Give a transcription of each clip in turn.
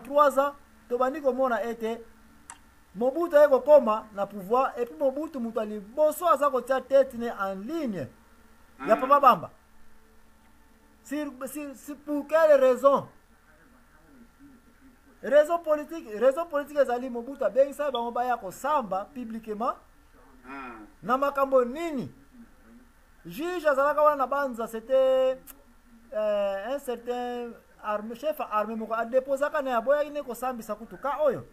63 ans, tobandi komona ete Mobutu aye kokoma na pouvoir, et puis Mobutu moto ya liboso aza kotia tete ne en ligne ya Papa Bamba. Sur pour quelle raison? Raison politique, raison politique ezali Mobutu abengisa bango baya kosamba publiquement na makambo nini? Juge azalaka wana na Banza, c'était un certain armé, chef armé moko adeposaka na aboyaki ne kosambisa kutu ka oyo.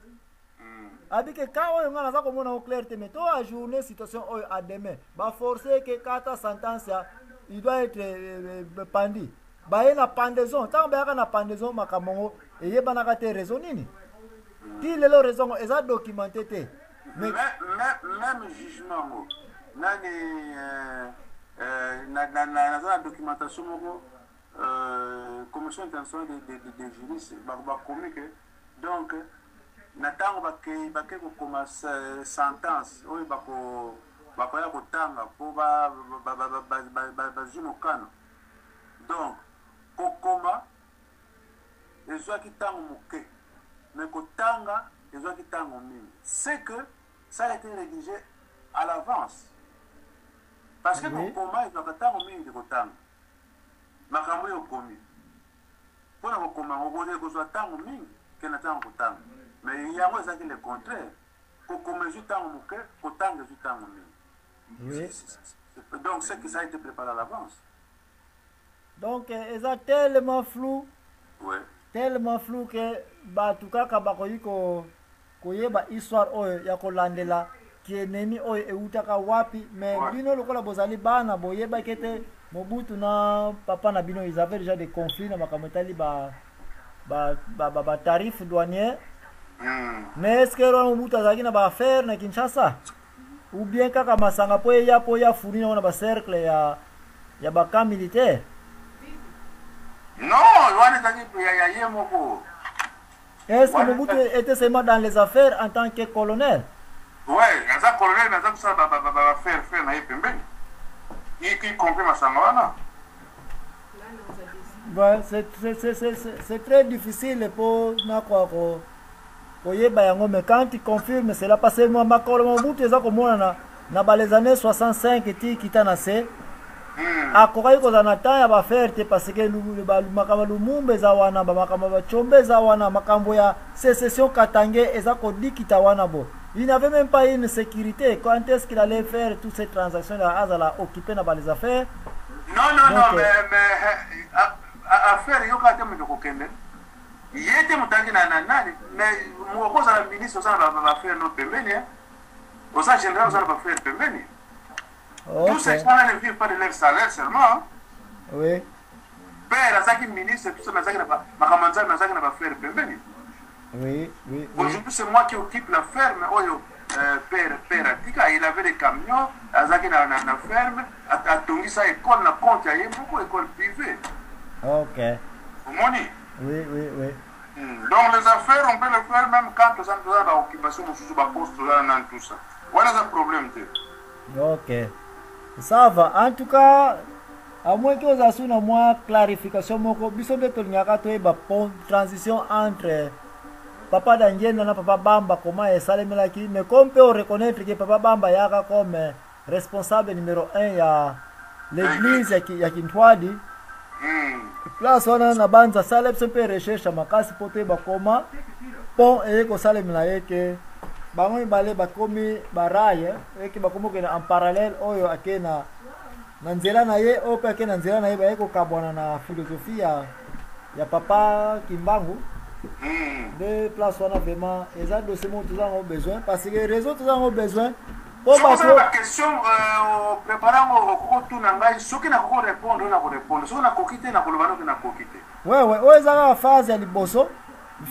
Abike ka oyo nga naza komona au clair te, mais to ajourner situation oyo à demain. Ba forcer que kata sentence ya il doit être pendu. Baye na pendaison, tango bayaka na pendaison makambo ngo eyebanaka te raison nini? Ti lelo raison ngo eza documenté te. Mais même jugement ngo nani na na documentation moko, commission internationale de juristes bakomi que donc na ntango bakei kokoma sentence oyo bakoya kotanga mpo bazwi mokano, donc kokoma ezwaki ntango moke, mais kotanga ezwaki ntango mingi. C'est que ça a été rédigé à l'avance, parce que kokoma ezwaka ntango mingi, kotanga makambo oyo okomi mpona kokoma yango ekozwa ntango mingi ke na ntango kotanga. Mais yango ezalaki le contraire, kokoma ezwi ntango moke, kotanga ezwi ntango mingi. Donc c'est que ça a été préparé à l'avance. Donc eza tellement flou, tellement flou que bato kaka bakoki koyeba histoire oyo ya kolandela kienemi oyo eutaka wapi. Mais bino lokola bozali bana, boyebaki ete Mobutu na papa na bino, ils avaient déjà des conflits na makambo etali ba tarif douanier. Mais est-ce que wana Mobutu azalaki na baaffaire na Kinshasa ou bien kaka masanga po eya po ya fourni yango na bacercle ya bacamp militaire? Non, wana ezalaki ya ye moko. Est-ce que Mobutu était seulement dans les affaires en tant que colonel? Ouais, aza colonel, mais aza kosala baaffaire faire na ye pembeni, y compris masanga wana. Ouais, c'est très difficile pour nakwa ko koyeba yango, mais quand tu confirmes cela, parce que makolo Mobutu eza komona na ba les années 65 ti kita na se, akokaki kozala na temps ya baaffaire te, parce que makambo ya Lumumba eza wana, bamakambo ya baTshombe eza wana, makambo ya sécession katangais eza kodikita wana. Bo il n'avait même pas une sécurité, quand est-ce qu'il allait faire toutes ces transactions là, azala occupé na ba les affaires? Non, non, non, mais affaire yoka te, moto kokende ye te, moto aki na nani, mais okozala ministre, oza na baaffaire no pembeni, oza général, oza na baaffaire pembeni. Tous ces gens-là ne vivent pas de leur salaire seulement, hein. Père azalaki ministre, tout ça, nazalaki na makambo Nzambe, nazalaki na baaffaire pembeni. Aujourd'hui, c'est moi qui occupe la ferme oyo père atika. Il avait des camions, azalaki na ferme, atongisa école na compte ya ye moko, école privée. Omoni? Oui. Donc les affaires, on peut le faire même quand toza baoccupation mosusu, baposte toza na nani, tout ça wana eza problème te. Ok, ça va. En tout cas, à moins que oza su na mwa clarification moko, biso nde tolingaka toyeba pont transition entre papa Dangienda na papa Bamba, comment esalemelaki. Mais comme mpe oreconnaître que papa Bamba yaka comme responsable numéro 1 ya l'église ya Kintwadi, place wana na Banza, asala biso mpe recherche ya makasi mpo toyeba koma pont eye kosalemela ye ke bango mibale bakomi baraye, eke bakomi kokende en parallèle, oyo ake na nzela na ye, oyo mpe ake na nzela na ye, baye kokabwana na philosophie ya papa Kimbangu. Nde place wana vraiment eza dossier moko toza yango besoin, parce que réseau toza yango besoin mpo bato baquestion prépare yango, okokotuna ngai, soki nakoki korépondre, nakorépondre, soki nakoki te, nakoloba noki nakoki te. Wewe, oyo eza kaka phase ya liboso.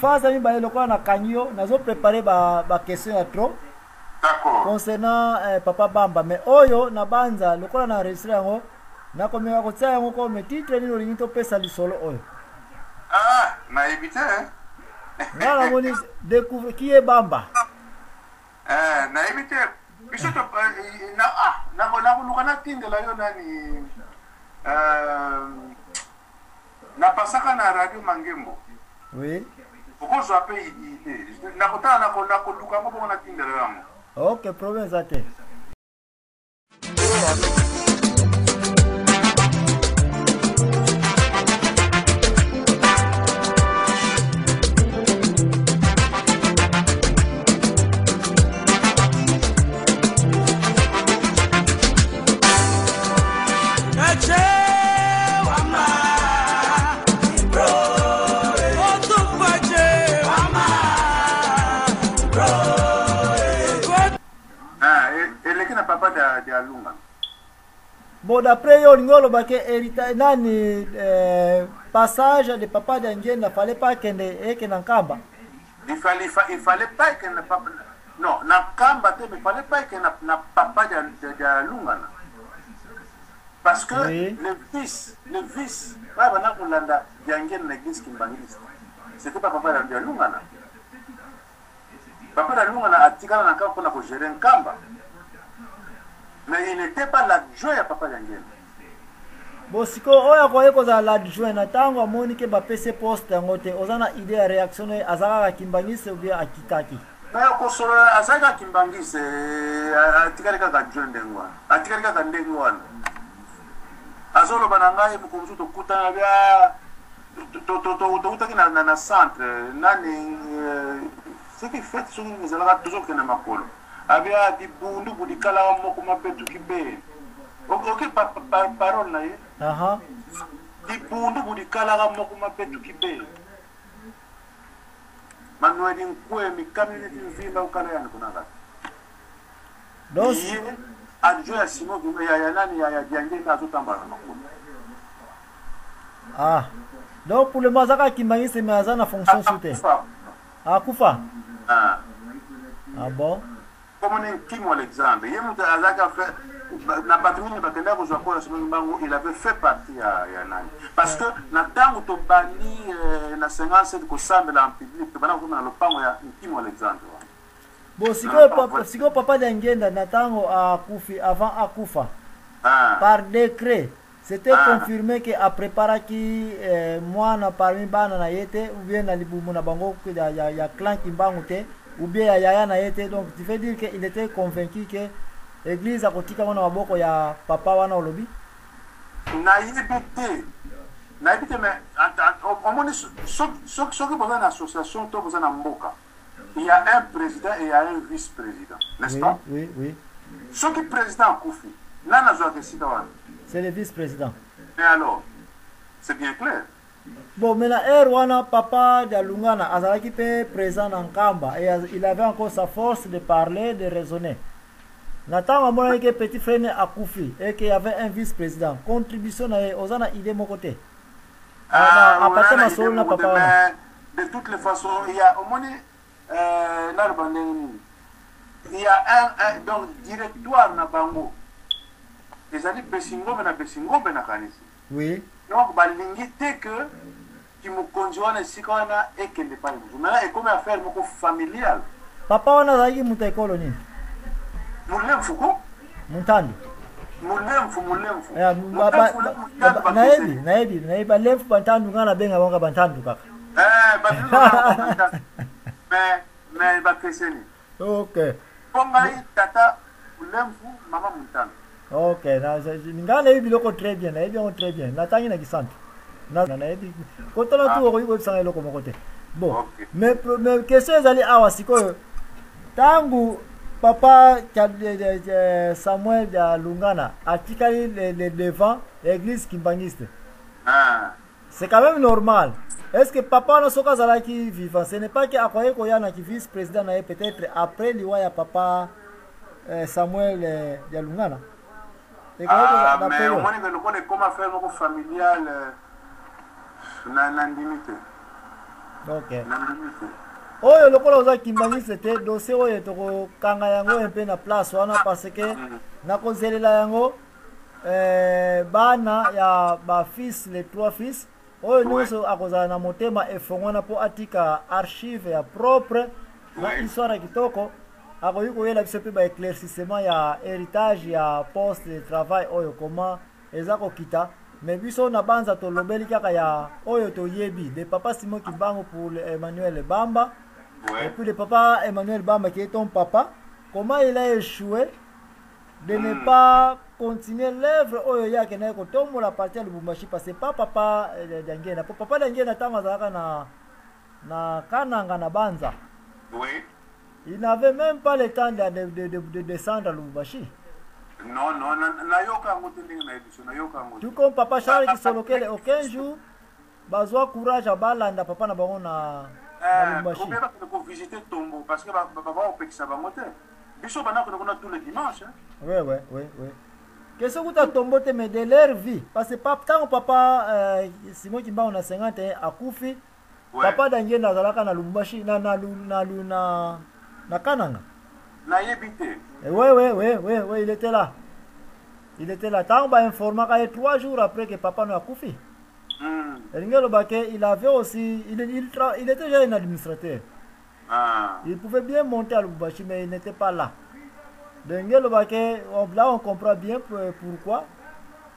Phase ya mibale, lokola nakangi yo, nazoprépare baquestion ya trop concernant papa Bamba. Mais oyo na Banza, lokola na enregistre yango, nakomeka kotia yango comme titre. Nini olingi topesa lisolo oyo? Ah, nayebi te. Nga namoni "Découvre qui est Bamba". Eh, nayebi te. Biso to nakoluka natindela yo nani, napasaka na radio Mangembo. Okozwa mpe idée. Nakotala, nakoluka yango bongo natindela yango. Ok, problème eza te. Eleki na papa de Alunga. Bon, d'après yo, olingi oloba ke hérita nani, passage de papa Diangienda, fallait pas akende eke na Nkamba. Il fallait pas ekende na papa, non, na Nkamba te, mais fallait pas ekende na papa de Alungana. Parce que Oui. le fils, oyo banda kolanda Diangienda na église kimbangiste, c'était pas papa de Alungana. Papa de Alungana atikala na Nkamba mpona kogérer Nkamba. Mais il n'était pas l'adjoint ya papa Diangienda. Bon, sikoyo oyo akoki kozala l'adjoint na ntango amoni ke bapesi poste yango te, oza na idée ya réaction na ye? Aza kaka kimbangiste ou bien akitaki? Mais okosolola, azali kaka kimbangiste, atikali kaka adjoint ndenge wana, atikali kaka ndenge wana. Azoloba na ngai mokolo mosusu, tokutana bia, tokutaki na centre nani, soki fête, soki nini ezalaka, tozokende makolo, abia dibundu budikalaka moko mabetuki be. Oki parole na ye. Dibundu budikalaka moko mabetuki be, manueli nkwe mikami neti mvimba okala yani kuna kaka. Donc ye adjoint ya Simon ya nani, ya Diangienda, azotambola na makolo. Ah, donc pour le moment aza kaka kimbangiste, mais aza na fonction su te? Akufa. Akufa? Ah. Ah bon. Komoni Nkimo Alexandre, ye moto azalaki na bato mingi bakendaki kozwa kola Simon Kimbangu, il avait fait partie ya nani, parce que na ntango tobandi na 57 kosambela en public, tobanda kokoma na lopango ya Nkimo Alexandre wana. Bon, sikoyo papa, sikoyo papa Diangienda, na ntango akufi, avant akufa, par décret c'était confirmé ke apreparaki mwana parmi bana na ye te, ou bien na libumu na bango ya clan Kimbangu te, ou bien ya yaya na ye te. Donc tu veux dire que il était convaincu ke église akotika ngo na maboko ya papa wana olobi? Nayebi te, nayebi te, mais omoni, soki boza na association to boza na mboka, il y a un président et il y a un vice-président, n'est-ce Oui. pas? Oui. Soki président akufi, nani azwaka esika wana? C'est le vice-président. Et alors c'est bien clair. Bon, mais na ère wana, papa Dialungana azalaki mpe présent na Nkamba et il avait encore sa force de parler, de raisonner. Na ntango amonaki ke petit frère ne akufi et qu'il y avait un vice-président, contribution na ye, oza na idée moko te? Ah, apate wana masolo idée na moko te, papa wana. Mais de toutes les façons, il y a omoni, naloba ndenge nini, il y a un donc directoire na bango ezali Besingombe na Besingombe, nakanisi. Donc balingi te ke kimokonzi wana, esika wana ekende epai mosusu. Maintenant ekomi affaire moko familiale. Papa wana azalaki moto ya ekolo nini? Mulemfu ko. Muntandu? Mulemfu, Mulemfu. Eh, Mulemfu, Muntandu. Nayebi, nayebi, nayebi balemfu, bantandu, ngai nabenga bango bantandu kaka. Eh, bato mais bakeseni. Mpo ngai tata Mulemfu, mama Muntandu. Ok, ngai nayebi biloko très bien, nayebi yango très bien, natangi na kisantu. Nayebi kotala tu, okoki koyebisanga eloko moko te. Bon, mais question ezali awa sikoyo: ntango papa Samuel Lungana atikali le devant église kimbangiste, c'est quand même normal, est ce que papa wana, soki azalaki vivant, ce n'est pas que akoki koya na ki vice président na ye peut-être après liwa ya papa Samuel Dialungana? Ah, mais omoni ke lokola ekoma affaire moko familiale, na ndimi te. Na ndimi te. Oyo lokola oza kimbangiste te, dossier oyo tokokanga yango mpe na place wana, parce que nakozelela yango bana ya bafils, les trois fils oyo nyonso akozala na motema efongwana mpo atika archive ya propre na histoire ya kitoko, akoki koyela biso mpe baéclaircissement ya héritage ya poste de travail oyo, comment eza kokita. Mais biso na Banza tolobeli kaka ya oyo toyebi de papa Simon Kimbangu pour Emmanuel Bamba. Et puis le papa Emmanuel Bamba qui est ton papa, comment il a échoué de ne pas continuer l'œuvre oyo ye akendaki kotombola parti ya Lubumbashi, parce que pas papa Diangienda, po papa Diangienda ntango azalaka na Kananga na Banza, il n'avait même pas le temps de descendre à Lubumbashi. Non, nayoka yango te, ndenge nayebi so, nayoka yango te. Tout comme papa Charles Kisolokele, aucun jour bazwa courage ya balanda papa na bango na Lubumbashi. Ou bien bakende kovisite tombeau, parce que bakopekisa bango te. Biso banda kokende kuna tous les dimanches, hein. Oui. Question kuta tombeau te, mais de leur vie. Parce que ntango papa Simon Kimbangu na 51 akufi, papa Diangienda azalaka na Lubumbashi, na Kananga. Nayebi te. Eh, oui, il était là. Il était là. Ntango bainformaka ye 3 jours après que papa no akufi. Elingi oloba ke il avait aussi, il était déjà un administrateur. Il pouvait bien monter à Lubumbashi, mais il n'était pas là. Donc, oloba ke, là on comprend bien pourquoi.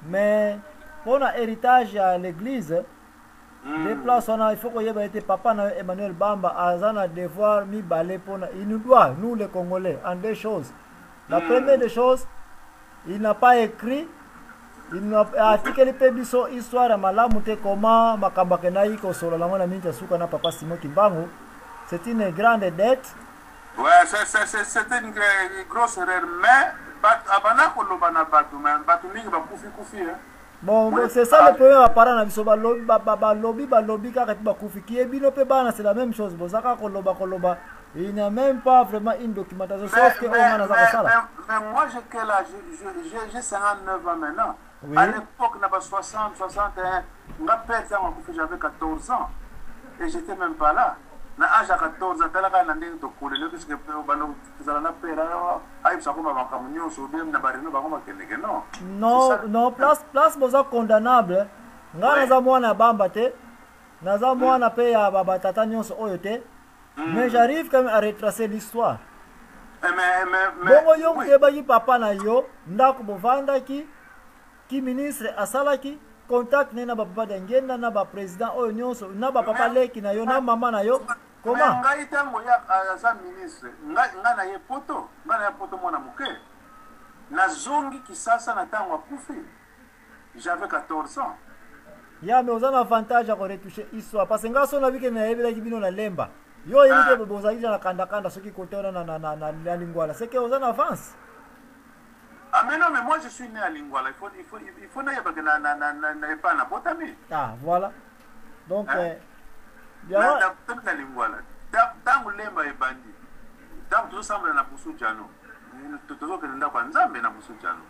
Mais pour un héritage à l'église, les places wana, il faut koyeba ete papa na yo Emmanuel Bamba aza na devoir mibale mpona, il nous doit, nous les Congolais, en deux choses. La première des choses, il n'a pas écrit, il n'a atikeli mpe biso histoire ya malamu te, comment makambo akendaki kosolola yango na miniti ya suka na papa Simon Kimbangu. C'est une grande dette. Ouais, c'était une grosse erreur, mais abanda koloba na bato, mais bato mingi bakufi kufi, hein. Bon, c'est ça le problème ya baparent na biso. Balobi, balobi, balobi kaka epi bakufi. Kie bino mpe bana, c'est la même chose, boza kaka koloba koloba, il n'y a même pas vraiment une documentation, sauf que oyo nga naza kosala. Mais moi, j'ai quel âge? J'ai 59 ans maintenant. À l'époque, na ba 60, 61, nga père ntango akufi, j'avais 14 ans et j'étais même pas là. Na âge ya 14 ans, talaka na ndenge tokolele, puisque bando tozala na père ayebisa koma makambo nyonso bien na bareno bango bakendeke, non. Non. C'est ça. Non, place boza condamnable. Nga naza mwana ya Bamba te, naza mwana mpe ya batata nyonso oyo te, mais j'arrive quand même à retracer l'histoire. Eh, mais Bongo yo, oyebaki papa na yo, ndako bovandaki, ki ministre asalaki contact ne na bapapa Diangienda, na baprésident oyo nyonso, na bapapa leki na yo, na mama na yo, Mais comment? Ngai ntango ya aza ministre, ngai na ye poto, ngai na ye poto mwana moke, nazongi Kisasa na ntango akufi, j'avais 14 ans. Ya, mais oza na avantage ya koretouche histoire, parce que nga so nabike nayebelaki bino na Lemba, yo oyebi te, bozalaki na kandakanda soki kote wana na Lingwala, c'est que oza na avance. Ah mais non, mais moi je suis né à Lingwala. Il faut nayebake na epa na botami. Ah voilà, donc Hein? Yango. Nabotami na Lingwala. Ntango Lemba ebandi, ntango tozosambela na Busu Jano, tozokende ndako ya Nzambe na Busu Jano.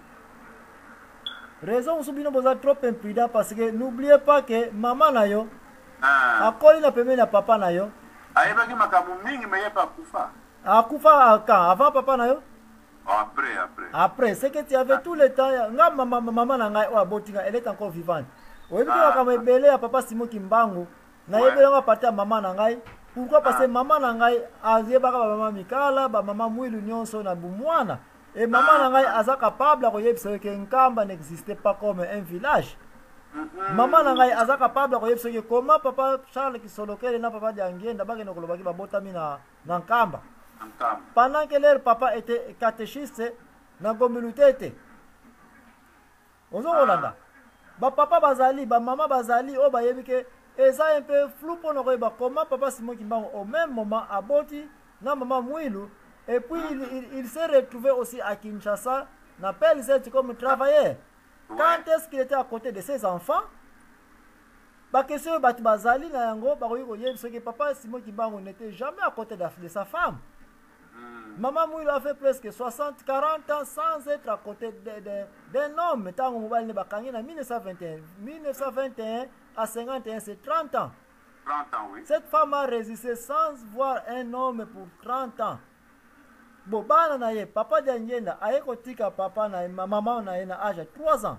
Raison mosusu bino boza trop imprudent, parce que n'oubliez pas que mama na yo Ah. akoli na pembeni ya papa na yo. Ayebaki makambo mingi, mais ye mpe akufa. Akufa quand? Avant papa na yo? Après, après. Après, c'est que tu avais tout le temps. Nga mama na ngai oyo aboti nga, elle est encore vivante, oyebi te. Ah. Makambo ebele ya papa Simon Kimbangu nayebi yango à partir ya mama na ngai. Pourquoi? Parce que mama na ngai ayebaka bamama Mikala, bamama Mwilu nyonso na bumwana, e mama na ngai aza capable ya koyebisa yo ke Nkamba n'existait pas comme un village. Mama na ngai aza capable ya koyebisa yo ke comment papa Charles Kisolokele na papa Diangienda bakende kolobaki babotami na Nkamba Nkamba pendant que leur papa était catéchiste na Gombe Lutete. Ozokolanda, bapapa bazali, bamama bazali oyo bayebi ke eza un peu flou mpona koyeba comment papa Simon Kimbangu au même moment aboti na mama Mwilu, et puis il s'est retrouvé aussi à Kinshasa na PLZ comme travailleur. Quand est-ce qu'il était à côté de ses enfants? Baquestion oyo bato bazali na yango, bakoki koyebi soki papa Simon Kimbangu n'était jamais à côté de sa femme. Maman Mwilu a fait presque 60, 40 ans sans être à côté d'un homme. Ntango mobali ne bakangi na 1921. 1921 à 51, c'est 30 ans. 30 ans, oui. Cette femme a résisté sans voir un homme pour 30 ans. Bon, bana na ye, papa Diangienda aye kotika papa na ye, mama na ye na âge ya 3 ans.